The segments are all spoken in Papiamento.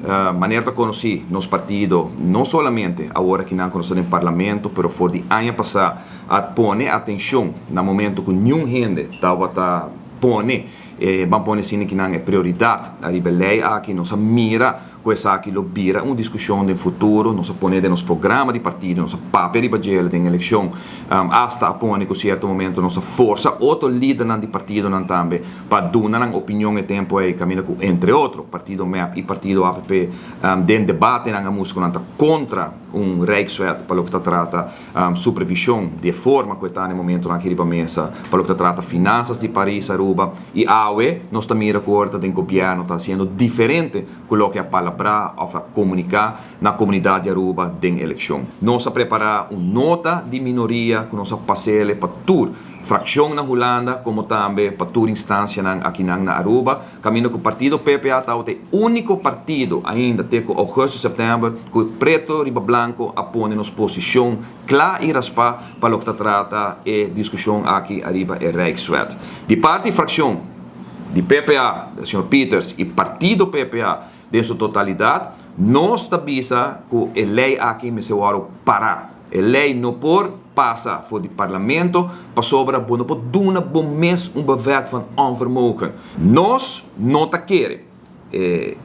Manera ta conoci, nos partido no solamente awor aki nan cu nos ta den Parlamento, pero for di aña pasa a pone atencion na momento cu niun hende tabata pone e ban pone asina ki nan e prioridad ariba e ley aki. Nos a mira cu esaki lo bira un discusion den futuro, nos a pone den nos programa di partido, nos a papia riba djele den eleccion, hasta a pone cu cierto momento nos a forsa otro lidernan di partidonan tambe pa duna nan opinion e tempo ey, caminda cu entre otro partido mep y partido avp den debatenan a mustra cu nan ta contra un Rijkswet pa loke ta trata supervision di e forma cu e ta na e momentonan aki riba mesa pa loke ta trata finanzas di Paris Aruba y awe nos ta mira cu ora ta den gobierno ta haciendo diferente cu loke a palabrá of a comunica na comunidad di Aruba den eleccion. Nos a prepara un nota di minoria cu nos a pasele pa tur fraccion na Hulanda como tambe pa tur instancianan akinan na Aruba, caminda cu partido PPA tabata e unico partido ainda te cu augustus, september cu preto riba blanco a pone nos posicion cla y raspa pa loke ta trata e discusion aki ariba e Rijkswet. Di parti fraccion di PPA, señor Pieters y partido PPA den su totalidad, nos ta bisa cu e ley aki mester worde para. E ley no por pasa for di Parlamento pasobra bo no por duna bo mes un bevel van onvermogen. Nos no ta kere. E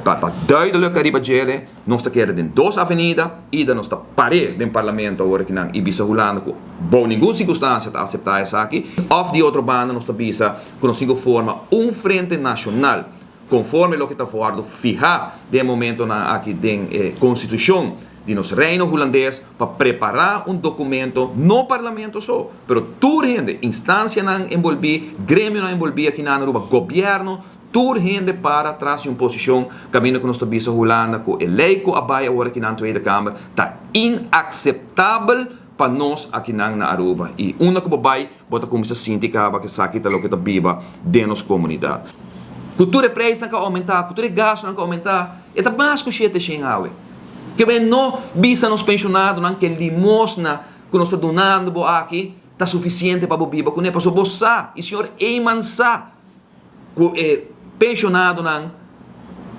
pa ta duidelijk ariba djele, nos ta kere den dos avenida, ida nos ta par'é den Parlamento awor akinan y bisa Hulanda cu bou ningun circunstancia ta acepta esaki, of di otro banda nos ta bisa cu nos tin cu forma un frente nacional conforme loke ta wordo fiha den e momentonan aki den e Constitucion di nos Reino Hulandes pa prepara un documento, no Parlamento so, pero tur hende, instancianan envolvi, gremionan envolvi akinan na Aruba, Gobierno, Tur hende para tras di un posishon kaminda ku nos ta bisa Hulanda ku e lei ku a bai awor akinan Tweede Kamer ta inakseptabel pa nos akinan na Aruba i unda ku bo bai bo ta kuminsá sinti kaba ku esaki ta loke ta biba den nos komunidat. Ku tur e preisnan ku a oumentá, ku tur e gastunan ku a oumentá, e ta mas ku 700 awe. Ke men no bisa nos penshonadonan ke limosna ku nos ta dunando bo aki ta sufisiente pa bo biba kuné pasobra bo sa i señor Eman sa Ku e penshonadonan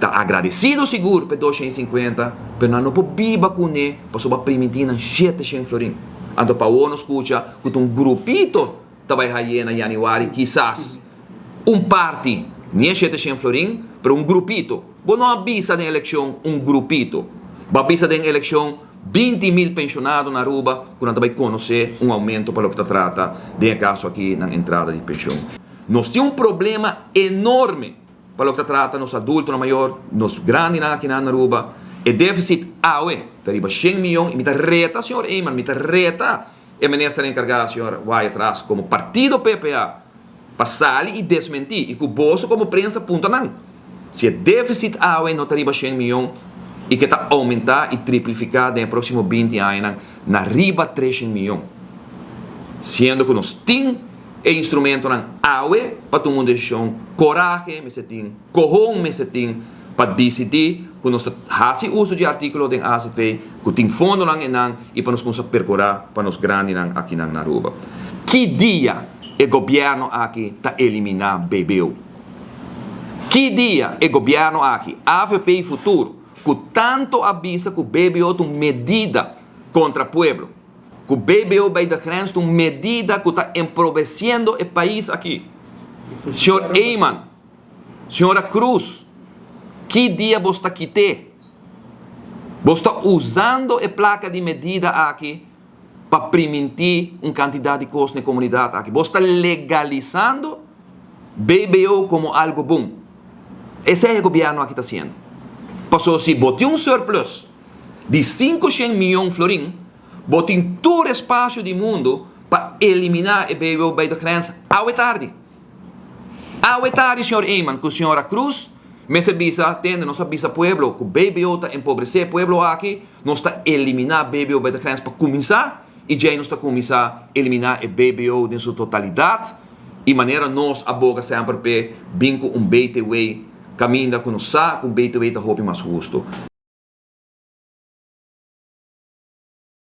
ta agradesido sigur p'e 250, pero nan no por biba kuné pasobra primintí nan 700 florin. Anto pa awor nos skucha ku ta un grupito ta bai haye na yanüari kisas un parti ni e 700 florin, pero un grupito. Bo no a bisa den elekshon un grupito. Bo a bisa den elekshon 20.000 penshonado na Aruba ku nan ta bai konosé un oumento pa loke ta trata den e kaso aki nan entrada di penshon. Nos tin un problema enorme pa loke ta trata nos adultonan mayor, nos grandinan akinan na Aruba. E deficit awe ta riba shen miyon y mi ta reta señor Eman, mi ta reta e minister encarga señor Wyatt Ras como partido PPA pa sali y desmenti y cu boso como prensa punta nan si e deficit awe no ta riba shen miyon y ke ta aumenta y triplifica den e proximo 20 añanan na riba 300 miyon. Siendo cu nos tin E instrumentonan awe pa tuma un desishon, korahe mester tin, kohon mester tin pa disidí ku nos ta hasi uso dje artíkulo den ACV ku tin fondonan einan i pa nos kumsa perkurá pa nos grandinan akinan na Aruba. Ki dia e gobièrnu aki ta eliminá BBO? Ki dia e gobièrnu aki, avp i Futuro, ku tantu a bisa ku BBO ta un medida kontra pueblo, Ku BBO bij de grens ta un medida ku ta empobreciendo e pais aki. Señor Eman, Señora Cruz, ki dia bos ta kite? Bos ta usando e placa di medida aki pa priminti un cantidad di cos na e comunidad aki. Bos ta legalisando BBO como algo bon. Esey e gobierno aki ta haciendo. Pasobra si bo tin un surplus di 500 miyon florin, bo tin tur espasio di mundu pa eliminá e BBO bij de grens awe tardi. Awe tardi señor Eman ku señora Cruz mester bisa, tende nos a bisa pueblo ku BBO ta empobresé pueblo aki, nos ta eliminá BBO bij de grens pa kuminsá i djei nos ta kuminsá eliminá e BBO den su totalidat i manera nos a boga semper p'e bin ku un BTW. Caminda cu nos sa cu un BTW ta hopi mas husto.